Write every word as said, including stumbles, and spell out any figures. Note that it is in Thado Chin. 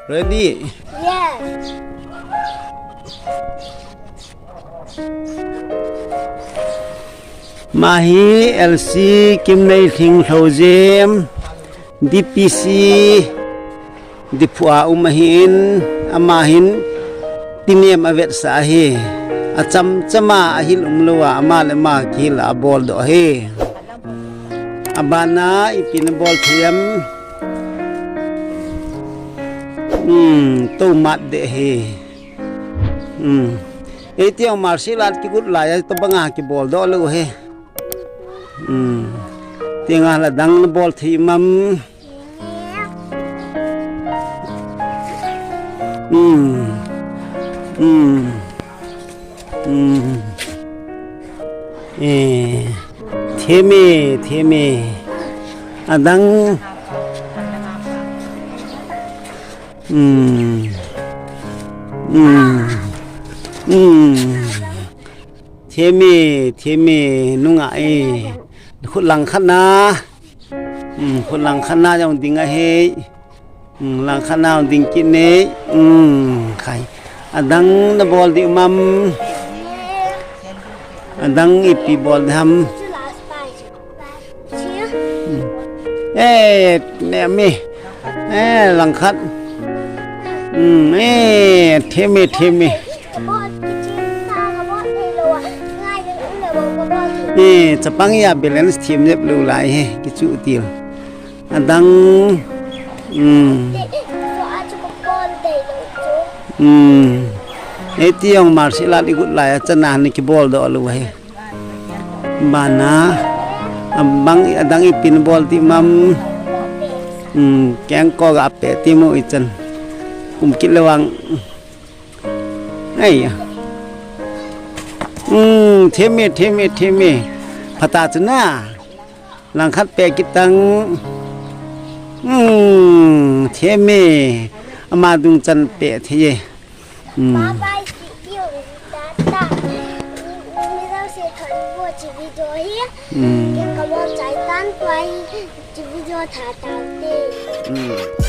Ready? Yes. Ama hi L C Kimneilhing Lhojem, D P C Diphu a um ahin, ama hin tinem avetsah ahi. Achamchama ahil umlouva, ama le ama kihil a abol doh ahi. Abana ipi nabol thei em? Hmm, tou mat deh ahi. Hmm. Eiti jong martial art kigot laiya tobanga kibol doh lou ahi. Hmm. Tenga la dang nabol thei em? Hmm. Hmm. Hmm. Eh. Theme, theme. Adang. Hmm. Hmm. Hmm. Theme, theme, nunga e. Khut langkhat na. Hmm, khut langkhat na jong ding ahi. Hmm, langkhat na jong ding kit ne. Hmm, khai. Adang nabol ding em? Adang ipi bol ding ham? Eh, ne mi. Eh, langkhat. Hmm, eh, theme, theme. Eh, chapang a balance them jep lou lai ahi, kichu til. Adang. Hmm. Hmm. Eiti jong martial art igot laiya chana ni kibol doh lou ahi. Bana, abang adang ipi nabol ding em? Hmm, kengkoh ga pe ti mo ichan. Kum kit le vang. Ai. Hmm, theme, theme, theme. Phatah chun na. Langkhat pe kit tang. Hmm, theme. Ama dungchan pe thei e. Hmm. Bye bye, see you in Tata. Ni, ni, ni, ni, si thon bo chi video hi. Hmm. Ken ka bo chai tan tuai chi video tha ta te. Hmm.